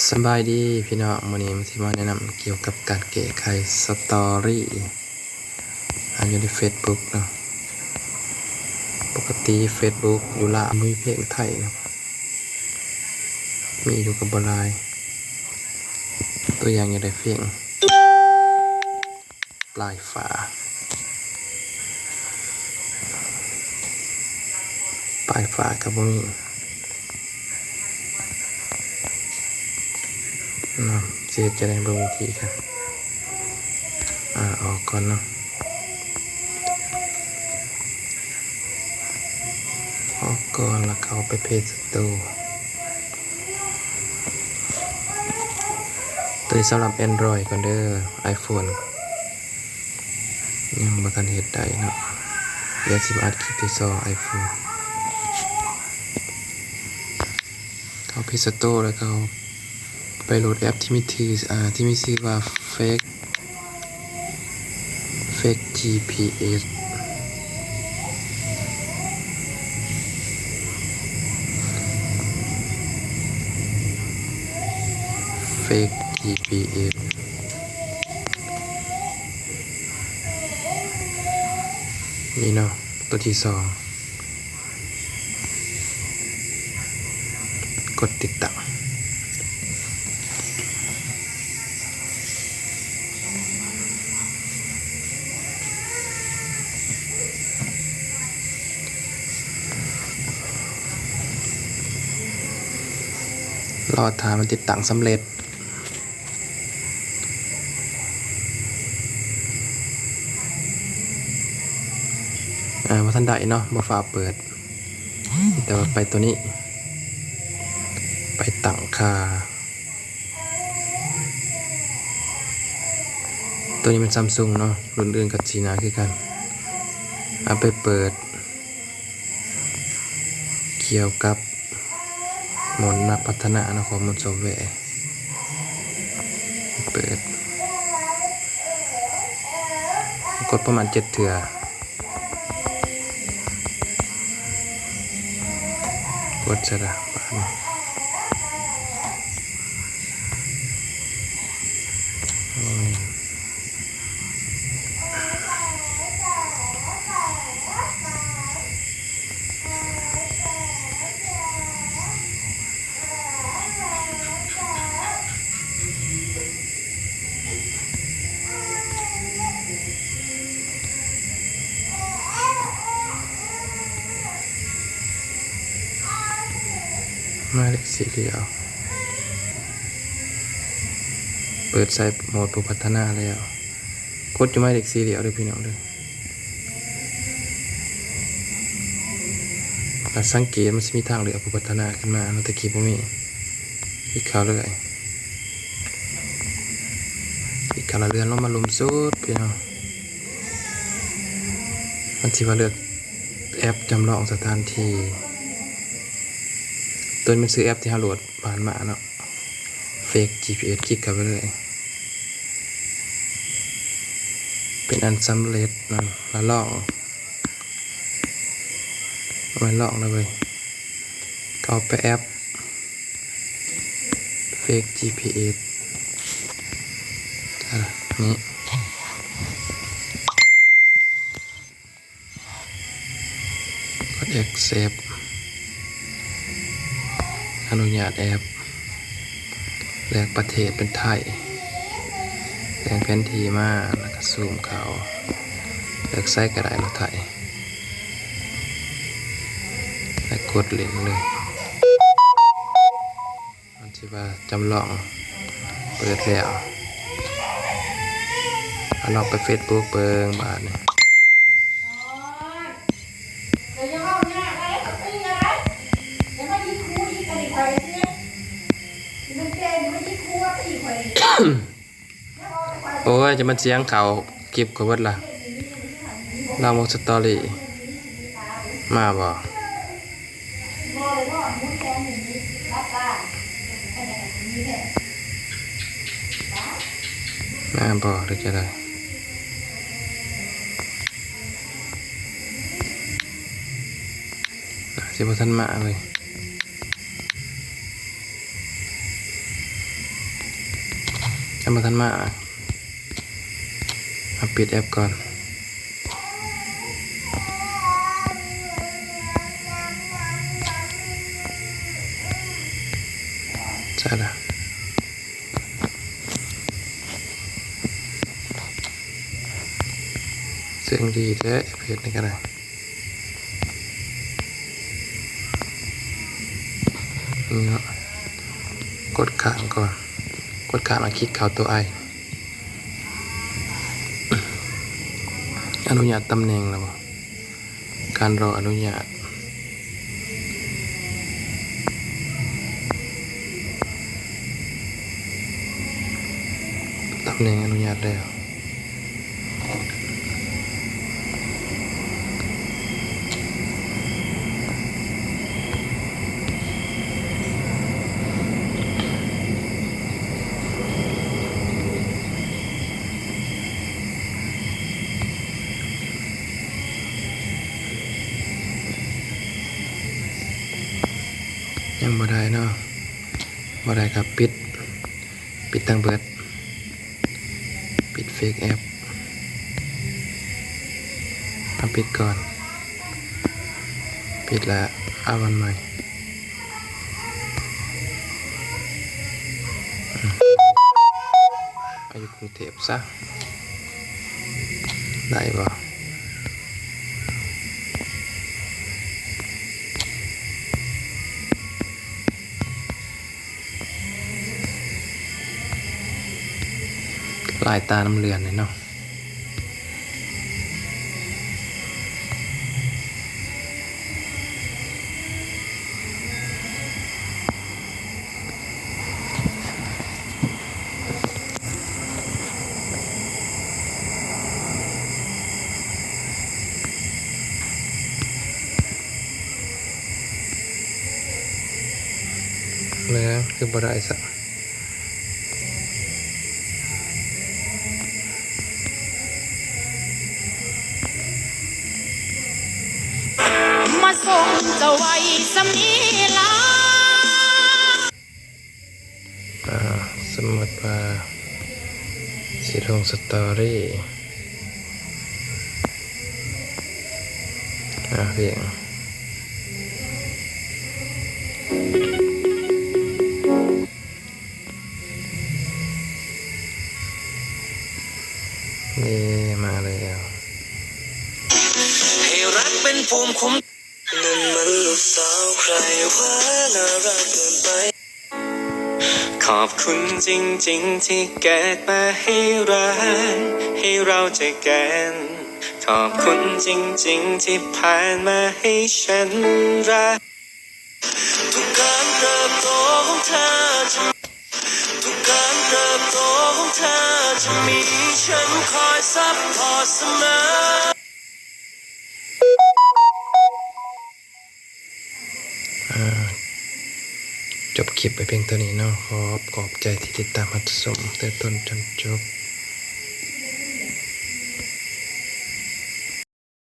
ສະບາຍດີພີ່ນ້ອງ, ມື້ນີ້ມາ ຊິມາແນະນຳກ່ຽວກັບການແກ້ໄຂສະຕໍຣີ ອາ ຢູ່ໃນເຟສບຸກເນາະ. ປົກກະຕິເຟສບຸກຢູ່ລາວມີເພງໄທເນາະ, ມີຢູ່ກໍບໍ່ຫຼາຍ. ຕົວຢ່າງ ຢາກໄດ້ເພງ ປາຍຟ້າ ປາຍຟ້າກໍບໍ່ມີເນາະ. ຊິເຮັດຈັ່ງໃດ ເບິ່ງວິທີການ ອາ ອອກກ່ອນເນາະ, ອອກກ່ອນ ແລ້ວເຂົ້າໄປເພລສະໂຕ. ໂຕນີ້ສຳລັບແອນດຣອຍກ່ອນເດີ, ໄອໂຟນຍັງບໍ່ທັນເຮັດໄດ້ເນາະ. ດຽວຊິມາອັດຄລິບທີສອງ ໄອໂຟນ. ເຂົ້າເພລສະໂຕ ແລ້ວກໍໄປໂຫຼດແອັບທີ່ມີຊື່ ອາ ທີ່ມີຊື່ວ່າເຟກ ເຟກຈີພີເອັສ ເຟກຈີພີເອັສ ນີ້ເນາະ. ຕົວທີສອງ ກົດຕິດຕັ້ງ. ລໍຖ້າມັນຕິດຕັ້ງສຳເລັດ. ອາ ບໍ່ທັນໄດ້ເນາະ, ບໍ່ຟ້າວເປີດ. ແຕ່ວ່າໄປຕົວນີ້ ໄປຕັ້ງຄ່າ. ຕົວນີ້ແມ່ນຊຳຊຸງເນາະ, ລຸ້ນອື່ນກໍຊິໜ້າຄືກັນ. ເອົາໄປເປີດກ່ຽວກັບໂໝດນັກພັດທະນາເນາະ, ຂໍ້ມູນຊອບແວ. ເປີດ ກົດປະມານເຈັດເທື່ອ. ກົດໃສ່ລະບາດນີ້. ໂອ້ຍ ໝາຍເລກ serial ເປີດໃສ່ໂໝດຜູ້ພັດທະນາແລ້ວ. ກົດຢູ່ໝາຍເລກ serial ເດີພີ່ນ້ອງເດີ. ຖ້າສັງເກດມັນຊິມີທາງເລືອກຜູ້ພັດທະນາຂຶ້ນມາເນາະ, ແຕ່ກີ້ບໍ່ມີ. ຄລິກເຂົ້າເລີຍ, ຄລິກເຂົ້າແລ້ວເລື່ອນລົງມາລຸ່ມສຸດພີ່ນ້ອງ. ມັນຊິວ່າເລືອກແອັບຈຳລອງສະຖານທີ່, ຕົວນີ້ມັນຊື່ແອັບທີ່ເຮົາໂຫຼດຜ່ານມາເນາະ. ເຟກຈີພີເອັສ ຄລິກເຂົ້າໄປເລີຍ. ເປັນອັນສຳເລັດເນາະ. ລະລອງ ແມ່ນລອງແລ້ວເວີຍ. ເຂົ້າໄປແອັບເຟກຈີພີເອັສ ອາ ນີ້. ກົດ accept ອະນຸຍາດແອັບ, ເລືອກປະເທດເປັນໄທ, ແຕ່ງແຜນທີ່ມາ ແລ້ວກະຊູມເຂົ້າ, ເລືອກໃສກະໄດ້ເນາະ ໄທ, ແລ້ວກົດຫຼິ້ນເລີຍ. ມັນຊິວ່າຈຳລອງເປີດແລ້ວ. ເອົາລອງໄປເຟສບຸກເບິ່ງບາດນີ້. ໂອ້ຍ ຈະມັນສຽງເຂົ້າຄລິບຂ້ອຍເບິດລະ. ລາວມົກສະຕໍຣີ ມາບໍ່? ມາບໍ່ ຫຼືຈັ່ງໃດ? ຊິບໍ່ທັນມາເວີຍ. ຍັງບໍ່ທັນມາ ມາປິດແອັບກ່ອນ. ໃຊ່ລະ. ເສີງດີແທ້ ເພຈນີ້ກໍໄດ້. ນີ້ເນາະ ກົດຄ້າງກ່ອນ ກົດຄ້າງແລ້ວຄລິກເຂົ້າຕົວໄອ ອະນຸຍາດຕຳແໜ່ງແລ້ວບໍ່? ການລໍອະນຸຍາດ ຕຳແໜ່ງອະນຸຍາດແລ້ວ. ຍັງບໍ່ໄດ້ເນາະ ບໍ່ໄດ້ກໍປິດ ປິດທັງເບິດ ປິດເຟກແອັບ ເອົາປິດກ່ອນ ປິດແລ້ວເອົາອັນໃໝ່. ໄປຢູ່ກຸງເທບຊະ ໄດ້ບໍ່? ຫຼາຍຕານຳເລື່ອນເລີຍເນາະ. ແມ່ນ ຄືບໍ່ໄດ້ຊະ. ມາສົ່ງເຈົ້າໄວ້ສ່ຳນີ້ລະ. ອ່າ ສົມມຸດວ່າຊິລົງສະຕໍຣີ ອ່າ ພຽງ ເດ້ ມາແລ້ວ. ໃຫ້ລັກເປັນພູມຄຸ້ມ ນັ້ນມັນລູກສາວໃຜວະ ໜ້າຮັກເກີນໄປ. ຂອບຄຸນຈິງໆ ທີ່ເກີດມາໃຫ້ຮັກ ໃຫ້ເຮົາເຈີກັນ. ຂອບຄຸນຈິງໆ ທີ່ຜ່ານມາໃຫ້ສັນຮັກ. ທຸກການເຕີບໂຕຂອງເທ ທຸກການເຕີບໂຕຂອງເທ ຈະມີສັນຄອຍຊັບພອດສະເໝີ. ຈົບຄລິບໄປພຽງເທົ່ານີ້ເນາະ. ຂອບ ຂອບໃຈທີ່ຕິດຕາມຮັບຊົມແຕ່ຕົ້ນຈົນຈົບ.